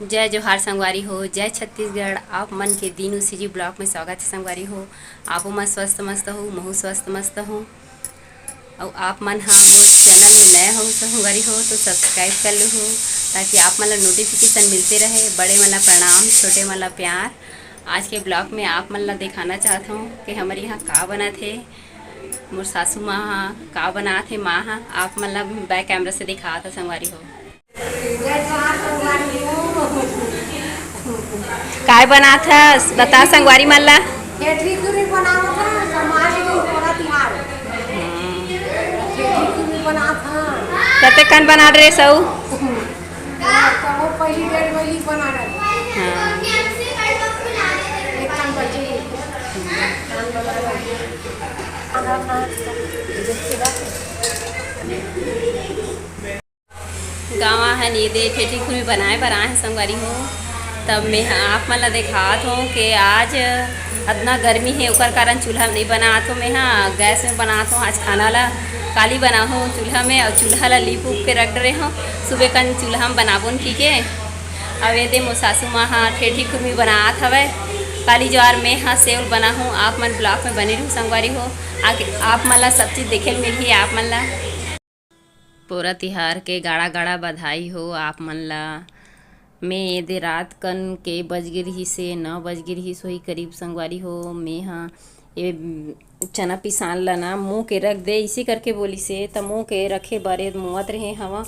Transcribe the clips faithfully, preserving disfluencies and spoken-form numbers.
जय जोहार संगवारी हो, जय छत्तीसगढ़। आप मन के दीनू CG vlog में स्वागत है संगवारी हो। आपो मन स्वस्थ मस्त हो, महू स्वस्थ मस्त हो। अउ आप मन हा मोर channel में नए हो संगवारी हो तो subscribe कर लो हो, ताकि आप मन ला notification मिलते रहे। बड़े मन ला प्रणाम, छोटे मन ला प्यार। आज के vlog में आप मन ला दिखाना चाहत हूँ कि हमर यहाँ का बनत हे, मोर सासू माँ हा का बनात हे, माँ हा आप मन ला back camera से दिखात हे संगवारी हो। काय बनात हस? बता संगवारी मन ला। ठेठरी चूरी बनावत हन, समाज के पोरा तिहार। ठेठरी चूरी बनात हन। कते कन बना रहे सऊ? तो वो पहली डेढ़ बजे बना रहे। हाँ। एक कन बजे। गाँव हन ये दे ठेठरी खुरमी बनाए बर आए हैं संगवारी हो। तब मैं ह-, आप मन ला देखात हों कि आज अतना गर्मी हे, ओकर कारण चूल्हा में नहीं बनात हों। मैं ह गैस में बनात हों आज खाना ला। काली बनाहूँ चूल्हा में, अउ चूल्हा ला लीप उप के रख डरे हों, सुबह कन चूल्हा में बनाबोन की के। अब ये दे मोर सासू माँ ह ठेठरी खुरमी बनात हवय। काली ज्वार मैं ह सेव बनाहूँ, आप मन vlog में बने रहू संगवारी हो। आके आप मन ला सब चीज देखे ल मिलही आप मन ला। पोरा तिहार के गाड़ा गाड़ा बधाई हो आप मन ला। मैं ये दे रात कन के बज गे रिहिस हे, नौ बज गे रिहिस होही करीब संगवारी हो। मैं ह ये चना पिसान ला ना मो के रख दे, इसी करके बोलिस हे, त मो के रखे बर ये मोवत रहे हवा।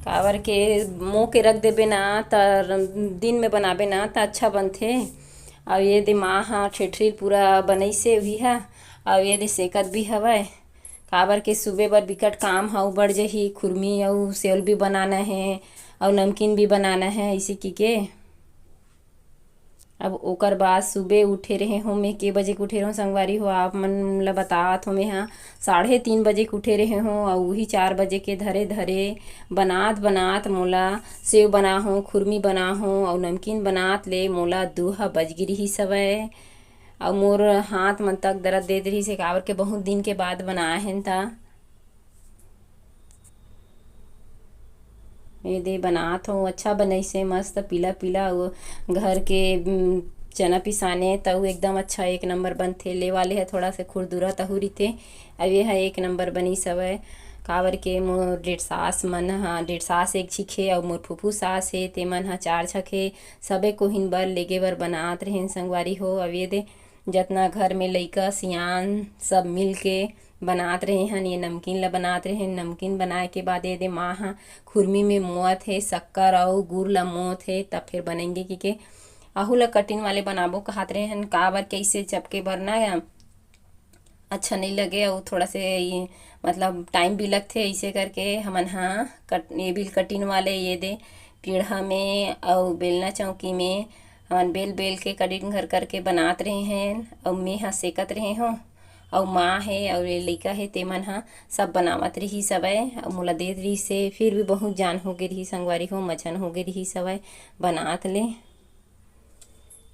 काबर के मो के रख देबे ना, त दिन में बनाबे ना, त अच्छा बनथे। अउ ये दे माँ ह ठेठरी पूरा बनइस हे उही ह, अउ ये दे सेकत भी हवय। काबर के सुबह बर बिकट काम ह उबड़ जही, खुरमी अउ सेवल भी बनाना हे अउ नमकीन भी बनाना हे, इसी की के। अब ओकर बाद सुबह उठे रहे हों, मैं के बजे के उठे रहूँ संगवारी हो, आप मन ला बतात हों, मैं ह साढ़े तीन बजे के उठे रहे हों अउ उही चार बजे के धरे धरे बनात बनात मोला सेव बनाहूँ, खुरमी बनाहूँ अउ नमकीन बनात ले मोला दू ह बज गे रिहिस हवय। अउ मोर हाथ मन तक दर्द देत रिहिस हे, काबर के बहुत दिन के बाद बनाए हन त। ये दे बनात हों, अच्छा बनइस हे, मस्त पीला पीला। वो घर के, उम, चना पिसाने त वो एकदम अच्छा एक नंबर बनथे। ले वाले ह थोड़ा से खुरदुरा तहु रिथे, अब ये ह एक नंबर बनिस हवय। काबर के मोर डेढ़ सास मन ह, डेढ़ सास एक झिक हे अउ मोर फूफू सास हे, ते मन ह चार झक हे। सबे कोहिन बर लेगे बर बनात रहेन संगवारी हो। अब ये दे जतना घर में लइका सियान सब मिल के बनात रहे हन, ये नमकीन ला बनात रहे हन। नमकीन बनाए के बाद ये दे माँ ह खुरमी में मोअत हे, शक्कर अउ गुड़ ला मोअत हे, तब फिर बनेंगे कि के। आहू ला कटिन वाले बनाबो कहत रहे हन, काबर के इसे चपके बर ना अच्छा नहीं लगे अउ थोड़ा से ये, मतलब, टाइम भी लगथे। इसे करके हमन हा कट ये बिल कटिन वाले ये दे पीढ़ा में अउ बेलना चौकी में हमन बेल बेल के कटिन घर करके बनात रहे हैं। अउ मैं हा सेकत रहे हों, अउ माँ हे अउ ये लइका हे, ते मन हा सब बनावत रिहिस हवय अउ मोला देत रिहिस हे। फिर भी बहुत जान हो गे रिहिस संगवारी हो, मझन हो गे रिहिस हवय बनात ले।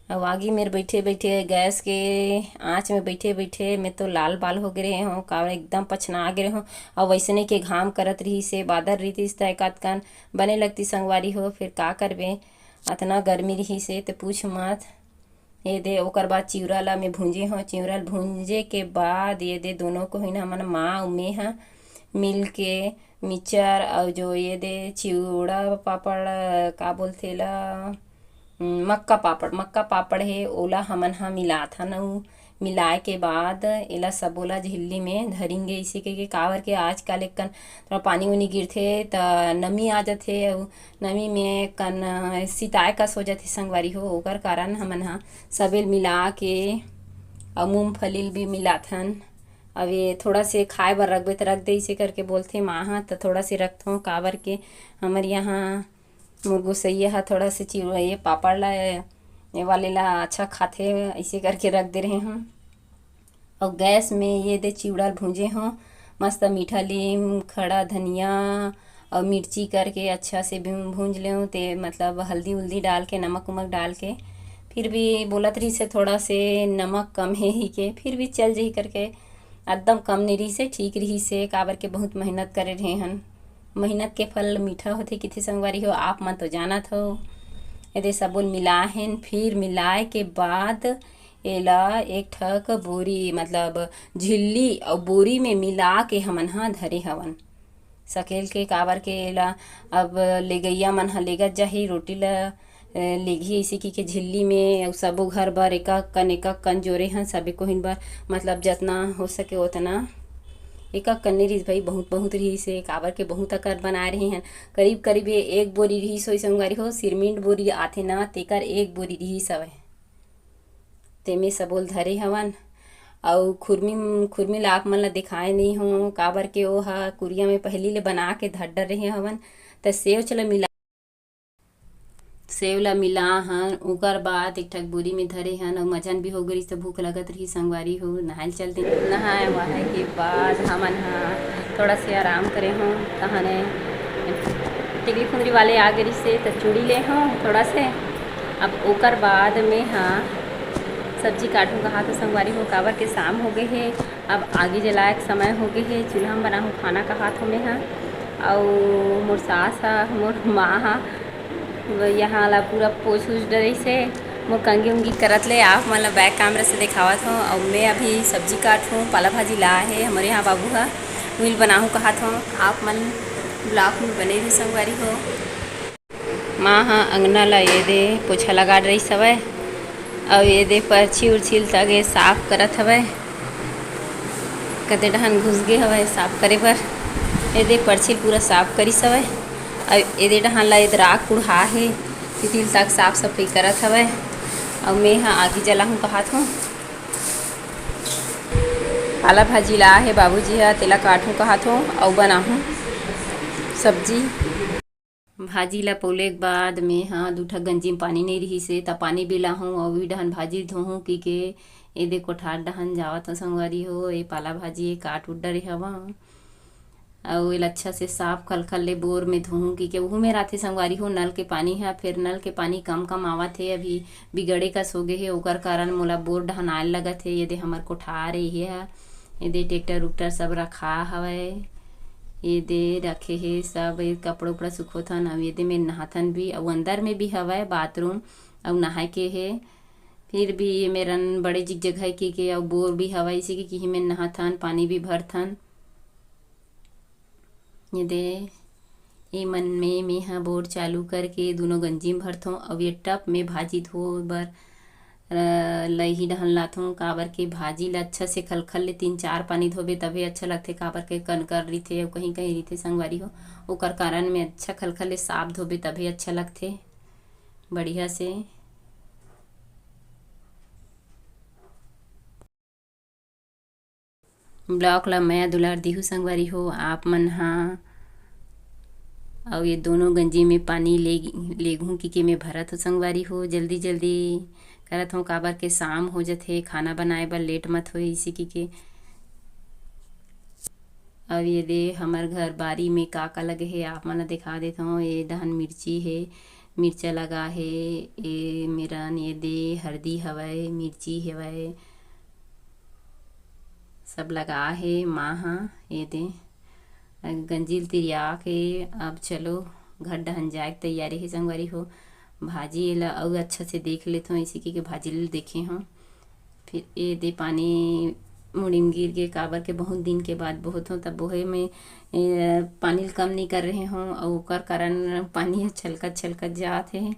अउ आगी मेर बइठे बइठे, गैस के आँच में बइठे बइठे मैं तो लाल बाल हो गे रहे हों, काबर एकदम पछना गे रहे हों। अउ वइसने के घाम करत रिहिस हे, बादर रिहिस त एकाध कन बने लगती संगवारी हो, फिर का करबे, अतना गर्मी रिहिस हे त पूछ मत। ये दे ओकर बाद चिवरा ला मैं भूंजे हों। चिवरा ल भूंजे के बाद ये दे दोनों कोहिन हमन माँ अउ मैं ह मिल के मिक्सचर अउ जो ये दे चिवड़ा पापड़, का बोलथे ला, उम, मक्का पापड़, मक्का पापड़ हे, ओला हमन ह मिलाथन अउ मिलाए के बाद एला सबो ला झिल्ली में धरिन गे, इसे कहिके काबर के आजकल एक कन थोड़ा पानी उनी गिरथे त नमी आ जाथे अउ नमी में कन सिताए कस हो जाथे संगवारी हो, ओकर कारण हमन ह सबेल मिला के अउ मूंगफली ल भी मिलाथन। अब ये थोड़ा से खाए बर रखबे त रख दे, इसे करके बोलथे माँ ह, त थोड़ा से रखथों, काबर के हमर यहाँ मोर गोसैया ह थोड़ा से चिव-, ये पापड़ ला, ये वाले ला अच्छा खाथे, इसे करके रख दे रहे हूँ। अउ गैस में ये दे चिवड़ा ल भूंजे हों, मस्त मीठा लीम, खड़ा धनिया अउ मिर्ची करके अच्छा से भूं-, भूंज लेहूँ। ते मतलब हल्दी उल्दी डाल के, नमक उमक डाल के, फिर भी बोलत रहिस हे थोड़ा से नमक कम हे ही के, फिर भी चल जही करके एकदम कम नहीं रहिस हे, ठीक रहिस हे, काबर के बहुत मेहनत करे रहे हन। मेहनत के फल मीठा होथे किथे संगवारी हो, आप मन तो जानत हो। एदे सबो ल मिलाहेन, फिर मिलाए के बाद एला एक ठक बोरी, मतलब झिल्ली अउ बोरी में मिला के हमन ह धरे हवन। सकेल के, काबर के एला अब लेगइया मन ह लेगत जाही, रोटी ल, अ, लेगही, अइसे कहिके झिल्ली में अउ सबो घर बर एकक कन, एकक कन जोरे हन, सबे कोहिन बर, मतलब जतना हो सके ओतना। एकक कन नइ रिहिस भई, बहुत, बहुत रिहिस हे, काबर के बहुत अकन बनाए रहे हन। करीब, करीब ये एक बोरी रिहिस होही संगवारी हो, सिरमिंट बोरी आथे ना, तेकर एक बोरी रिहिस हवय। तेमे सबो ल धरे हवन। अउ खुरमी, खुरमी ला आप मन ला देखाए नइ हों, काबर के ओ ह कुरिया में पहिली ले बना के धर डरे हवन। त सेव च ला मिला, सेव ला मिला हन, ओकर बाद एक ठक बोरी में धरे हन। अउ मझन भी हो गे रिहिस, त भूख लगत रिहिस संगवारी हो, नहाए ल चल देन। नहाए वहाए के बाद हमन ह थोड़ा से आराम करे हों, तहने टिकरी खुंदरी वाले आ गे रिहिस, त चूड़ी ले हों थोड़ा से। अब ओकर बाद में ह सब्जी काटहूँ कहात हों संगवारी हो, काबर के शाम हो गे हे, अब आगी जलाए के समय हो गे हे, चूल्हा में बनाहूँ खाना कहात हों मैं ह। अउ मोर सास ह, मोर माँ ह, यहाँ ला पूरा पोछ उछ डरिस हे। मोर कंघी उंघी करत ले आप मन ला back camera से देखावत हों। अउ मैं अभी सब्जी काटहूँ, पाला भाजी लाए हे हमर यहाँ बाबू ह, उही ल बनाहूँ कहात हों। आप मन vlog में बने रहो संगवारी हो। माँ ह अंगना ला एदे पोछा लगा डरिस हवय, अउ एदे परछी उरछी ल तगे साफ करत हवय। कते डहन घुस गे हवय साफ करे बर। एदे परछी ल पूरा साफ करिस हवय, अउ एदे डहन ला एदे राख कुढ़ा हे, तितिल तक साफ सफाई करत हवय। अउ मैं ह आगी जलाहूँ कहात हों। पाला भाजी ला हे बाबूजी ह, तेला काटहूँ कहात हों अउ बनाहूँ सब्जी। भाजी ला पौले के बाद में ह दू ठक गंजी में पानी नइ रिहिस हे, त पानी बिलाहूँ अउ उही डहन भाजी धोहूँ कहिके एदे कोठार डहन जावत हों संगवारी हो। ए पाला भाजी ए काट उट डरे हवं अउ एला अच्छा से साफ खलखल ले बोर में धोहूँ कहिके उहू में रहिथे संगवारी हो नल के पानी ह। फेर नल के पानी कम कम आवत हे, अभी बिगड़े कस हो गे हे, ओकर कारण मोला बोर डहन आए लगत हे। एदे हमर कोठार ए, इहे ह। एदे ट्रैक्टर उक्टर सब रखा हवय, एदे रखे हे सब, ए कपड़ा उपड़ा सुखोथन, अउ एदे में नहाथन भी, अउ अंदर में भी हवय बाथरूम, अउ नहाए के हे। फिर भी ए मेरन बड़े जिग जगह हे कहिके, अउ बोर भी हवय, इसी के किही में नहाथन, पानी भी भरथन। एदे, ए मन में मेंहा बोर चालू करके दूनों गंजी में भरथों, अउ ए टब में भाजी धोए बर, अ, लइही डहन लाथों, काबर के भाजी ला अच्छा से खलखल ले तीन चार पानी धोबे तभे अच्छा लगथे, काबर के कनकर रहिथे अउ कहीं कहीं रहिथे संगवारी हो, ओकर कारण में अच्छा खलखल ले साफ धोबे तभे अच्छा लगथे बढ़िया से। Vlog ला मया दुलार दिहू संगवारी हो आप मन हा। अउ ए दूनों गंजी में पानी ले, लेगहूँ कहिके में भरत हों संगवारी हो। जल्दी जल्दी करत हों, काबर के शाम हो जथे, खाना बनाए बर लेट मत होए, इसी कहिके। अउ एदे हमर घर बारी में का का लगे हे, आप मन ला देखा देत हों। ए डहन मिर्ची हे, मिर्चा लगा हे, ए मेरन एदे हरदी हवय, मिर्ची हवय, सब लगा हे माँ ह। एदे गंजी ल तिरिया के अब चलो घर डहन जाए के तैयारी हे संगवारी हो। भाजी एला अउ अच्छा से देख लेथों, इसी कहिके भाजी ल देखे हों। फिर एदे पानी मुड़ी म गिर गे, काबर के बहुत दिन के बाद बोहत हों, तब बोहे में, ए, पानी ल कम नइ कर रहे हों, अउ ओकर कारण पानी ह छलकत छलकत जात हे।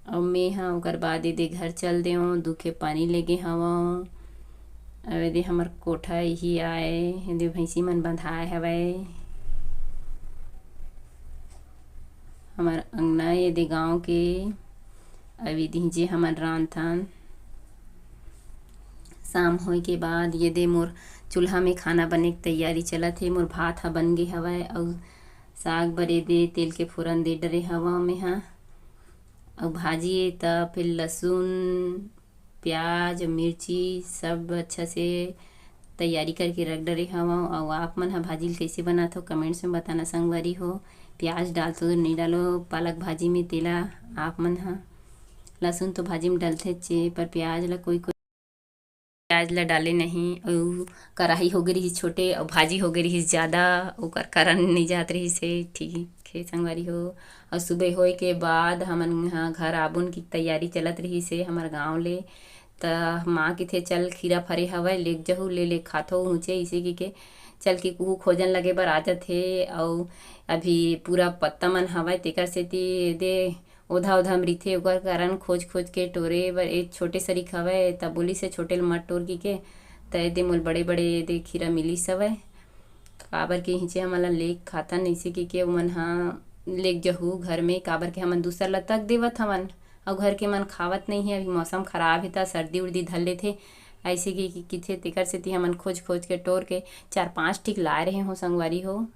अउ मेंहा ओकर बाद एदे घर चल देवं, दू खेप पानी लेगे हवं। अउ एदे हमर कोठा इही आय, एदे भैंसी मन बंधाय हवय। हमर अंगना एदे गांव के, अउ एदे जे हमन रांधथन। शाम होए के बाद एदे मोर चूल्हा में खाना बने के तैयारी चलत हे। मोर भात ह बन गे हवय अउ साग बर एदे तेल के फोरन दे डरे हवं मेंहा। अउ भाजी ए त फिर लहसुन, प्याज, मिर्ची सब अच्छा से तैयारी करके रख डरे हवं। अउ आप मन ह भाजी ल कइसे बनाथव, comments में बताना संगवारी हो। प्याज डालथव तो नइ डालो पालक भाजी में, तेला आप मन ह। लहसुन तो भाजी में डलथेच ए, पर प्याज ला कोई कोई प्याज ला डाले नहीं, अउ कढ़ाई हो गे रिहिस छोटे, अउ भाजी हो गे रिहिस ज्यादा, ओकर कारण नइ जात रिहिस हे। ठीक, हे संगवारी हो, अउ सुबह होए के बाद हमन ह घर आबुन की तैयारी चलत रहिस हे हमर गांव ले। त माँ किथे, "चल, खीरा फरे हवय, लेग जहू, ले ले खाथो ऊँचे," इसे कहिके चल की कुहू खोजन लगे बर आ जथे। अउ अभी पूरा पत्ता मन हवय, तेकर सेती दे ओधा ओधा म रिथे, ओकर कारण खोज खोज के टोरे बर एक छोटे सरीक हवय, त बोलिस हे, "छोटे ल मत टोर," कहिके। त एदे मोल बड़े बड़े एदे खीरा मिलिस हवय। काबर के हिंचे हमन ला लेग खाथन, अइसे कहिके ओमन ह लेग जहू घर में, काबर के हमन दूसर ला तक देवत हवन, अउ घर के मन खावत नइ हे। अभी मौसम खराब हे, त सर्दी उर्दी धर लेथे, अइसे कहिके किथे, तेकर सेती हमन खोज खोज के टोर के चार पांच ठिक लाए रहे हो संगवारी हो।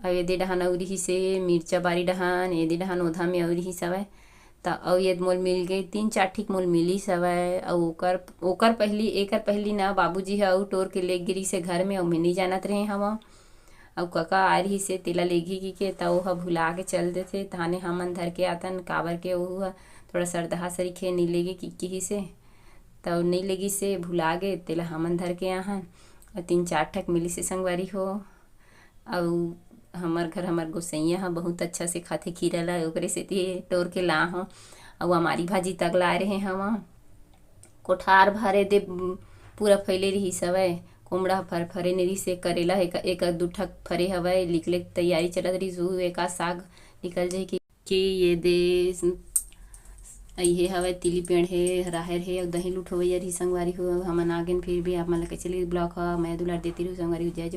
अउ एदे डहान अउ रिहिस हे मिर्चा बारी डहान, एदे डहान ओधा में अउ रिहिस हवय। त अउ एद मोल मिल गे, तीन चार ठिक मोल मिलिस हवय। अउ ओकर, ओकर पहिली, एकर पहिली ना बाबूजी ह अउ टोर के लेग गिरिस हे घर में, अउ मैं नइ जानत रहे हवं। अउ कका आ रिहिस हे, तेला लेगही कहिके, त ओह भुला के चल देथे, तहाने हमन धर के आथन, काबर के ओहू ह थोड़ा सरदहा सरीखे, नइ लेगे कि किहिस हे, त नइ लेगिस हे, भुला गे, तेला हमन धर के आहन। अउ तीन चार ठक मिलिस हे संगवारी हो। अउ हमर घर, हमर गोसैया ह बहुत अच्छा से खाथे खीरा ला, ओकरे सेती टोर के ला हव। अउ अमारी भाजी तक लाए रहे हवं। कोठार भरे दे पूरा फैले रिहिस हवय। कोमड़ा ह फर फरे नइ रिहिस हे, करेला ह एक, एक दू ठक फरे हवय, निकले के तैयारी चलत रिहिस, उहू एका साग निकल जाही कि, कि ये दे अइहे हवय, तिली पेड़ हे, राहेर हे, अउ दही लूट होवइया रिहिस संगवारी हो। हमन आ गेन, फिर भी आप मन ला कइसे लगिस vlog ह, मया दुलार देती रहू संगवारी हो। जय जोहार।